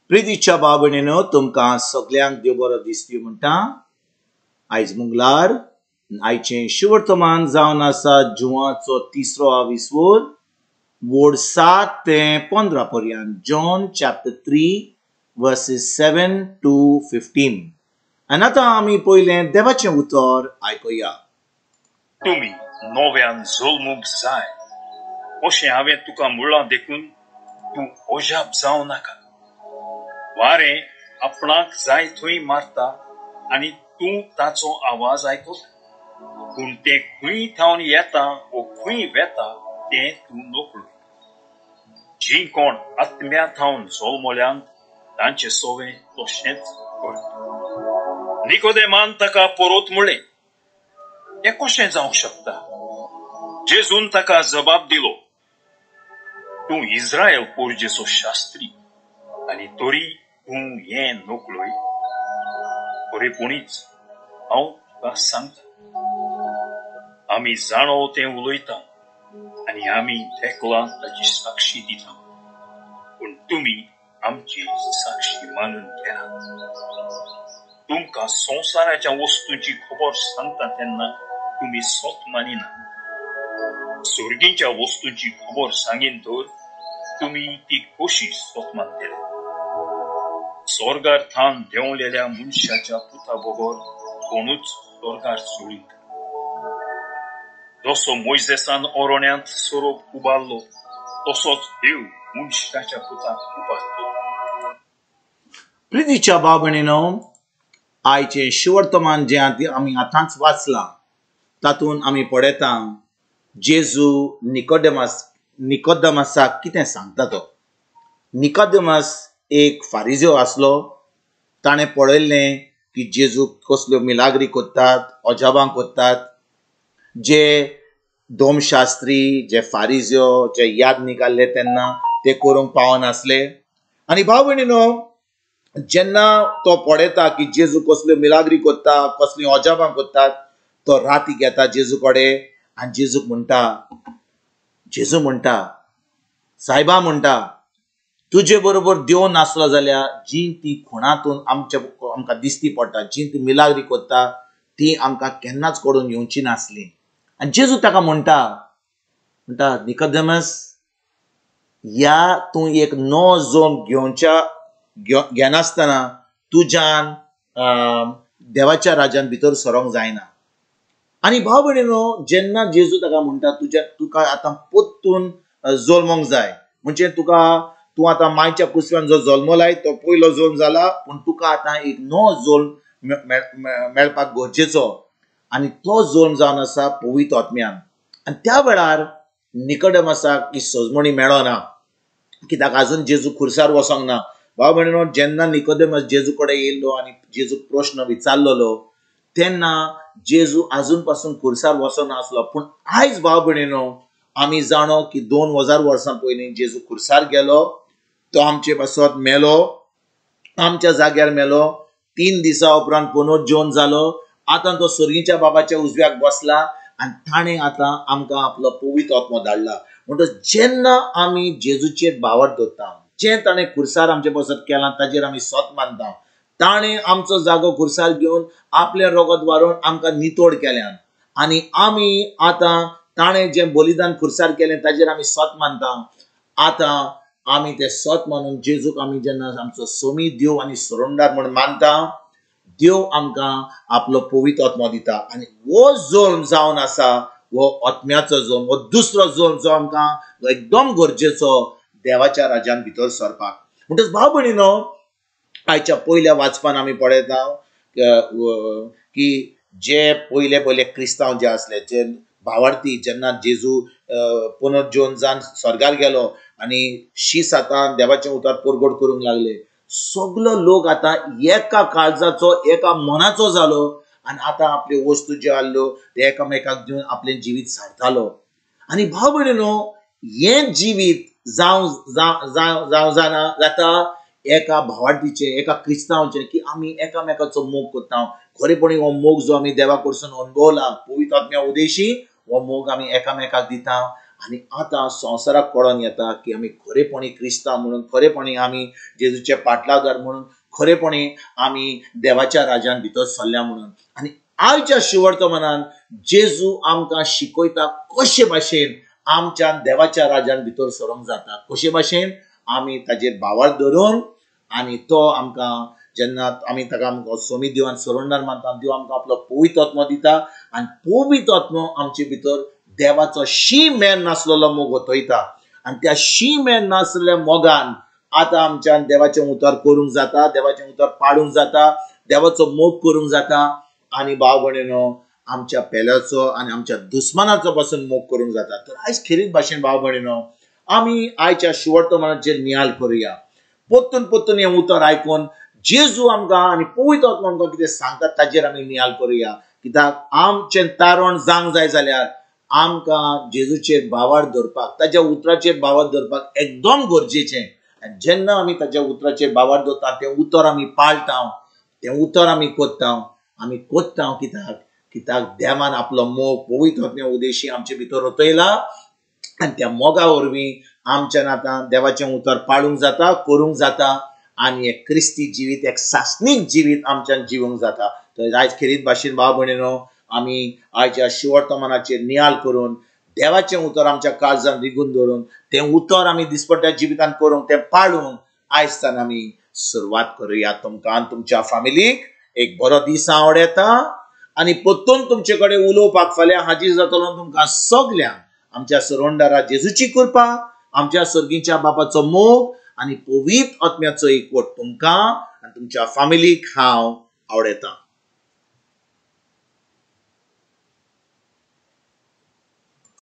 प्रितीच्या भाव भयणीनो, तुमकां सगल्यांक देव बरो दिसती म्हणटा. आयज मंगळार, आयचें शुवर्तमान जावन आसा जुवाचो तिसरो आविस्वोर, वोर्ड 7 ते 15 पर्यंत, John chapter 3 verses 7 to 15. आनी आतां आमी पयलें देवाचें उतर आयकुया. तुमी नव्यान जल्मूंक जाय अशें हांवें तुका म्हणलां देखून तूं अजाप जावं नाका. वारें आपणाक जाय थंय मारता आनी तूं ताचो आवाज आयकता, पूण तें खंय थावन येता वो खंय वेता तें तूं नकळो. जीं कोण आत्म्या थावन जल्मल्यांत तांचे सवें तशेंच घडटा. निकोदेमान ताका परत म्हणलें, हें कशें जावंक शकता? जेजून ताका जबाब दिलो, तूं इस्रायल पोरजेचो शास्त्री आनी तरी तूं हें नकळय. खरेपणीच हांव तुका सांगता, आमी जाणो तें उलयता आनी आमी देखलां ताची साक्षी दिता, पूण तुमी आमची साक्षी मानून घेनात. तुमकां संवसाराच्या वस्तूंची खबर सांगता तेन्ना तुमी सत मानिना. सर्गींच्या वस्तूंची खबर सांगीन तर तुमी ती कशी सत मानतले? स्वर्गार थावन देंवलेल्या मनशाच्या पुता बगर कोणूच स्वर्गार चडूंक. जसो मोयजेसान अरण्यांत सोरोप उबारलो तसोच देव मनशाच्या पुताक उबारतलो. प्रितीच्या भाव भयणीनो, आयचें शुवर्तमान जें आमी आतांच वाचलां तातूंत आमी पळयता जेजू निकोदेमसाक कितें सांगता तो. निकोदेमस एक फारिजो आसलो. ताणें पळयल्लें की जेजू कसल्यो मिलाग्री करतात, अजाबां करतात. जे दोमशास्त्री, जे फारिजो, जे याद निकाल्ले तेन्ना ते करूंक पावनासले. आनी भाव भयणीनो, जेन्ना तो पळयता की जेजू कसल्यो मिलाग्री करता, कसलीं अजाबां करतात, तो राती घेता जेजू कडेन आनी जेजूक म्हणटा, जेजू म्हणटा, सायबा म्हणटा, तुजे बरोबर देव नासलो जाल्यार जी ती खुणातून आमकां दिसती पडटा, जी ती मिलाग्री करता, ती आमकां केन्नाच कडून येवची नासली. आनी जेजू ताका म्हणटा, म्हणटा, निकोदेमस, ह्या तूं एक नवो जोम घेवच्या घेनासतना तुज्यान देवाच्या राज्यान भितर सरोंक जायना. आनी भाव भयणीनो, जेन्ना जेजू ताका म्हणटा तुज्या तुका आतां परतून जल्मोंक जाय, म्हणजे तुका तूं आतां मायच्या कुसव्यान जो जल्मलाय तो पयलो जल्म जाला, पूण तुका आतां एक नवो जल्म मेळपाक गरजेचो. आनी तो जल्म जावन आसा पवित्र आत्म्यान. आनी त्या वेळार निकोदेमसाक ही सजमणी मेळना, कित्याक आजून जेजू खुर्सार वचोंक ना. भाव भयणीनो, जेन्ना निकोदेमस जेजू कडेन येयल्लो आनी जेजूक प्रश्न विचारलेलो तेन्ना जेजू आजून पासून खुर्सार वचनासलो. पूण आयज भाव भयणीनो, आमी जाणो की 2000 वर्सां पयलीं जेजू खुर्सार गेलो, तो आमचे पासत मेलो, आमच्या जाग्यार मेलो, 3 दिसां उपरांत पुनर्जीवन जालो. आतां तो सर्गीच्या बाबाच्या उजव्याक बसला आनी ताणें आतां आमकां आपलो पवित्र आत्मो धाडला. म्हणटच जेन्ना आमी जेजूचेर भावार्थ दवरता, जें ताणें खुर्सार आमचे पासत केलां ताजेर आमी सत मानता, ताणें आमचो जागो खुर्सार घेवन आपलें रगत वारोवन आमकां नितोड केल्यान आनी आमी आतां ताणें जें बलिदान खुर्सार केलें ताजेर आमी सत मानता. आतां आमी तें सत मानून जेजूक आमी जेन्ना आमचो सोमी देव आनी सोडणदार म्हूण मानता, देव आमकां आपलो पवित्र आत्मो दिता. आनी हो जल्म जावन आसा हो आत्म्याचो जल्म, हो दुसरो जल्म जो आमकां एकदम गरजेचो देवाच्या राज्यान भितर सरपाक. म्हणटच भाव भयणीनो, आयच्या पयल्या वाचपान आमी पळयता की जे पयले पयले क्रिस्तांव जे आसले, जे भावार्थी, जेन्ना जेजू पुनर्जीवन जावन स्वर्गार गेलो आनी शीस आतां देवाचें उतर परगट करूंक लागले, सगलो लोक आतां एका काळजाचो, एका मनाचो जालो आनी आतां आपल्यो वस्तू ज्यो आहल्यो ते एकामेकाक दिवन आपलें जिवीत सारतालो. आनी भाव भयणीनो, हें जिवीत जावं जावं जाना जाता एका भावार्थीचें, एका क्रिस्तांवचें, की आमी एकामेकाचो मोग करता. खरेपणी हो मोग जो आमी देवा कडसून अणभवला पवित्र आत्म्या उदेशी, हो मोग आमी एकामेकाक दिता आनी आतां संवसाराक कळोन येता की आमी खरेपणी क्रिस्तांव म्हणून, खरेपणी आमी जेजूचे पाटलावदार म्हणून, खरेपणी आमी देवाच्या राज्यान भितर सरल्या म्हणून. आनी आयच्या शिवर्तमानान जेजू आमकां शिकयता कशे भाशेन आमच्यान देवाच्या राज्यान भितर सरोंक जाता, कशे भाशेन आमी ताजेर भावार्थ धरून आनी तो आमकां जेन्ना आमी ताका आमकां सोमी देवान सरोंडर मानता, देव आमकां आपलो पवित्र आत्मो दिता आनी पवित्र आत्मो आमचे भितर देवाचो शी मेर नासलेलो मोग ओतयता आनी त्या शी मेर नासलेल्या मोगान आतां आमच्यान देवाचें उतर करूंक जाता, देवाचें उतर पाडूंक जाता, देवाचो मोग करूंक जाता आनी भाव भयणीनो आमच्या पेल्याचो आनी आमच्या दुस्मानाचो पासून मोग करूंक जाता. तर आयज खेरीत भाशेन भाव भयणीनो आमी आयच्या शिवर्तमानाचेर नियाळ करुया. पोत्तून पोत्तून हें उतर आयकून जेजू आमकां आनी पवित्र आत्मो आमकां कितें सांगता ताजेर आमी नियाळ करुया. कित्याक आमचें तारण जावंक जाय जाल्यार आमकां जेजूचेर भावार्थ धरपाक, ताज्या उतराचेर भावार्थ धरपाक एकदम गरजेचें. आनी जेन्ना आमी ताज्या उतराचेर भावार्थ दवरता, तें उतर आमी पाळटा, तें उतर आमी कोत्ता, आमी कोत्ता कित्याक कित्याक देवान आपलो मोग पवित्र आत्म्या उदेशी आमचे भितर ओतयला आनी त्या मोगा वरवीं आमच्यान आतां देवाचें उतर पाळूंक जाता, करूंक जाता आनी एक क्रिस्ती जिवीत, एक सासणीक जिवीत आमच्यान जिवूंक जाता. तर आयज खेरीत भाशेन भाव भयणीनो आमी आयच्या शिवर्तमानाचेर नियाळ करून देवाचें उतर आमच्या काळजान रिगून दवरून तें उतर आमी दिसपट्ट्या जिवितान करूंक, तें पाळूंक आयजच्यान आमी सुरवात करुया. तुमकां आनी तुमच्या फामिलीक एक बरो दीस आवडटा आनी परतून तुमचे कडेन उलोवपाक फाल्यां हाजीर जातलो. तुमकां सगल्यांक आमच्या सरोंडारा जेजूची कृपा, आमच्या सर्गीच्या बापाचो मोग आनी पवित्र आत्म्याचो एकवट तुमकां आनी तुमच्या फामिलीक हांव आवडटा.